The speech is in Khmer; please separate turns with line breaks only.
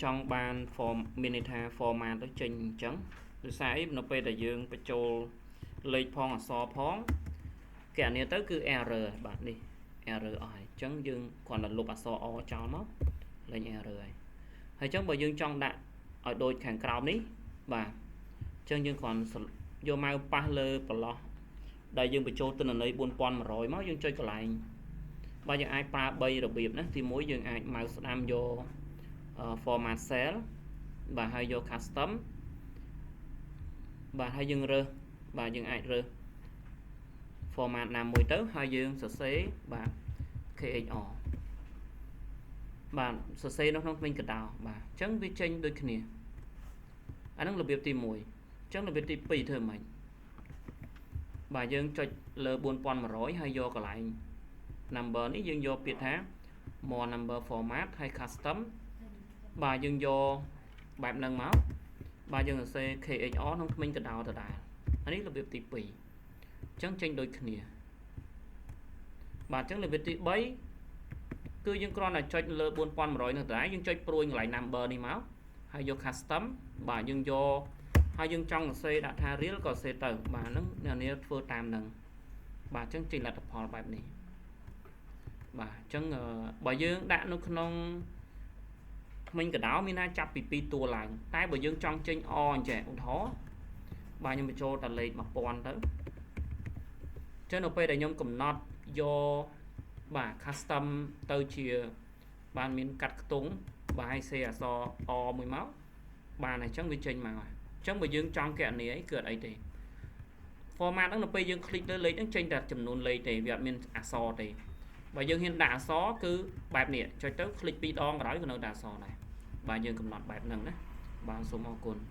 ចង់បាន form មានន័យថា format ទៅចេញអញ្ចឹងដោយសារអីនៅពេលដែលយើងបញ្ចូលលេខផងអក្សរផងគណនាទៅគឺ error បាទនេះ error អស់ហើយអញ្ចឹងយើងគ្រាន់តែលុបអក្សរ O ចោលមកលែង error ហើយហើយអញ្ចឹងបើយើងចង់ដាក់ឲ្យដូចខាងក្រោមនេះបាទអញ្ចឹងយើងគ្រាន់យក mouse ប៉ះលើប្រឡោះដែលយើងបញ្ចូលទិន្នន័យ4100មកយើងចុចកន្លែងបាទយើងអាចប្រើ3របៀបណាទី1យើងអាច mouse ស្ដាំយក format cell បាទហើយយក custom បាទហើយយើងរើសបាទយើងអាចរើស format ណាមួយទៅហើយយើងសរសេរបាទ KHR បាទសរសេរនៅក្នុងធ្មេញកដោបាទអញ្ចឹងវាចេញដូចគ្នាអាហ្នឹងរបៀបទី1អញ្ចឹងរបៀបទី2ធ្វើម៉េចបាទយើងចុចលើ4100ហើយយកកន្លែង number នេះយើងយកពាក្យថា more number format ហើយ custom បាទយើងយកបែបហ្នឹងមកបាទយើងសរសេរ KHR ក្នុងធ្មេញកដោដដែលអានេះរបៀបទី2អញ្ចឹងចេញដូចគ្នាបាទអញ្ចឹងរបៀបទី3គឺយើងគ្រាន់តែចុចលើ4100នឹងដដែលយើងចុចព្រួយកន្លែង number នេះមកហើយយក custom បាទយើងយកហើយយើងចង់សរសេរដាក់ថា real ក៏សរសេរទៅបាទហ្នឹងអ្នកនាងធ្វើតាមហ្នឹងបាទអញ្ចឹងចេញលទ្ធផលបែបនេះបាទអញ្ចឹងបើយើងដាក់នៅក្នុងធ្មេញកដោមានណាចាប់ពី2តួឡើងតែបើយើងចង់ចេញអអញ្ចេះឧទាហរណ៍បាទខ្ញុំបញ្ចូលតែលេខ1000ទៅអញ្ចឹងនៅពេលដែលខ្ញុំកំណត់យកបាទ custom ទៅជាបានមានកាត់ខ្ទង់បាទឲ្យសេអក្សរអមួយមកបានអញ្ចឹងវាចេញមកអញ្ចឹងបើយើងចង់គណនាអីគឺអត់អីទេ format ហ្នឹងនៅពេលយើង click លើលេខហ្នឹងចេញតែចំនួនលេខទេវាអត់មានអក្សរទេបើយើងហ៊ានដាក់អក្សរគឺបែបនេះចុចទៅ click ពីរដងក្រោយក៏នៅតែអក្សរដែរបាទយើងកំណត់បែបហ្នឹងណាបាទសូមអរគុណ។